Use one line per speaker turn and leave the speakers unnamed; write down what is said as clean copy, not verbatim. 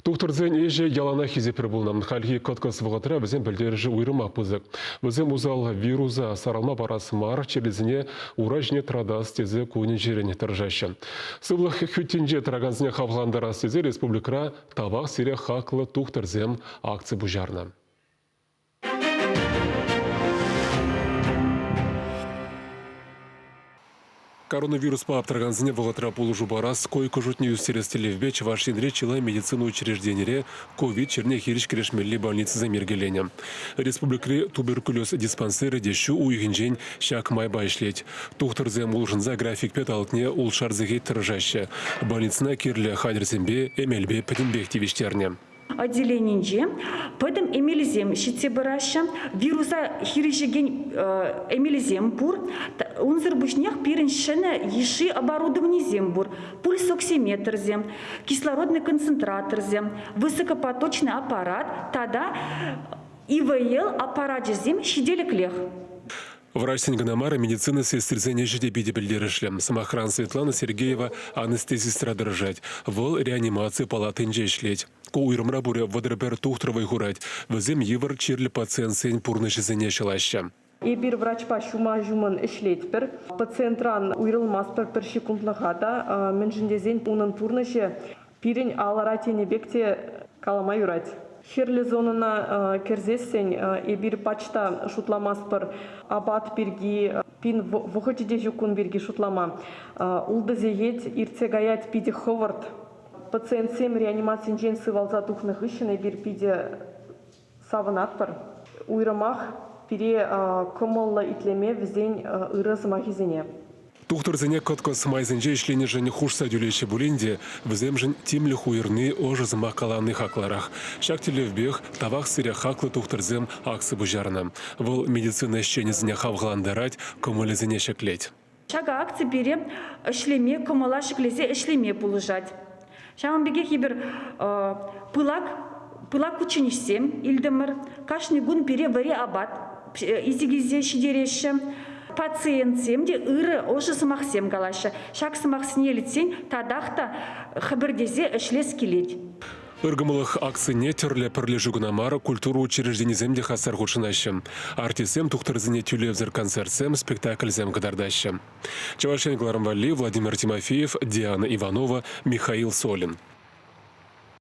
Тухтӑрсен ӗҫӗ яланах хисепре пулнӑ. Хальхи кӑткӑс вӑхӑтра вӗсен пӗлтерӗшӗ уйрӑмах пысӑк. Вӗсем усал вируса сарӑлма парас мар, чирлисене ура ҫине тӑратас тесе кунӗн-ҫӗрӗн тӑрӑшаҫҫӗ. Сывлӑх хӳттинче тӑракансене хавхалантарас тесе республикӑра Тавах сире хаклӑ тухтӑрсем акци пуҫарнӑ. Коронавируспа аптӑракансене вӑхӑтра пулӑшу парас, койка шутне ӳстерес тӗллевпе Чӑваш Енре чылай медицина учрежденире ковид чирне хирӗҫ кӗрешмелли больницӑсем йӗркеленӗ. Республикӑри туберкулез диспансерӗ те ҫу уйӑхӗнчен ҫак майпа ӗҫлет. Тухтӑрсем улшӑнса графикпе талӑкне ултшар сехет тӑрӑшаҫҫӗ. Больницӑна кирлӗ хатӗрсемпе, эмелпе пӗтӗмпех тивӗҫтернӗ.
Отделенинче пӗтӗм эмелсем ҫитсе пыраҫҫӗ. Вируса хирӗҫекен эмелсем пур. Унсӑр пуҫнех пирӗн ҫӗнӗ йышши оборудованисем пур. Пульсоксиметрсем, кислородный концентраторсем, высокопоточный аппарат тата ИВЛ аппарачӗсем ҫителӗклех.
Врачсен кӑна мар, медицина сестрисен ӗҫӗ те питӗ пӗлтерӗшлӗ. Сӑмахран, Светлана Сергеева анестезистра тӑрӑшать. Вӑл реанимаци палатинче ӗҫлет. Ку уйрӑмра пурӗ 31 тухтӑр вӑй хурать. Вӗсем йывӑр чирлӗ пациентсен пурнӑҫӗсене ҫӑлаҫҫӗ.
Эпир врачпа ҫума-ҫумӑн ӗҫлетпӗр. Пациентран уйрӑлмастпӑр пӗр ҫеккунтлӑха та. Мӗншӗн тесен унӑн пурнӑҫӗ пирӗн алӑра тенӗ пек те калама юрать. Хӗрлӗ зонӑна кӗрсессӗн эпир пач та шутламастпӑр апат пирки, пин вӑхӑчӗ те ҫук кун пирки шутлама. Ултӑ сехет иртсе каять питӗ хӑвӑрт. Пациентсем реанимацинчен сывалса тухнӑ хыҫҫӑн эпир питӗ савӑнатпӑр. Уйрӑмах пире кӑмӑллӑ итлеме вӗсен ырӑ сӑмахӗсене.
Тухтӑрсене кӑткӑс майсенче ӗҫленӗшӗн хушса тӳлеҫҫӗ пулин те вӗсемшӗн тимлӗх уйӑрни, ӑшӑ сӑмах калани хаклӑрах. Ҫак тӗллевпех Тавах сире хаклӑ тухтӑрсем акци пуҫарнӑ. Вӑл медицина ӗҫченӗсене хавхалантарать, кӑмӑлӗсене ҫӗклет.
Ҫакӑ акци пире ӗҫлеме, кӑмӑла ҫӗклесе ӗҫлеме пулӑшать. Ҫавӑн пекех эпир пылак пылак кучченеҫсем илтӗмӗр. Кашни кун пире вӗри апат илсе килсе ҫитереҫҫӗ. Пациентсем те ырӑ, ӑшӑ сӑмахсем калаҫҫӗ. Ҫак сӑмахсене илтсен татах та хӗпӗртесе ӗҫлес килет.
Ыркӑмӑллӑх акцине тӗрлӗ пӗрлешӳ кӑна мар, культура учрежденисем те хастар хутшӑнаҫҫӗ. Артистсем тухтӑрсене тӳлевсӗр концертсем, спектакльсем кӑтартаҫҫӗ. Чӑваш Ен кӑларӑм валли Владимир Тимофеев, Диана Иванова, Михаил Солин.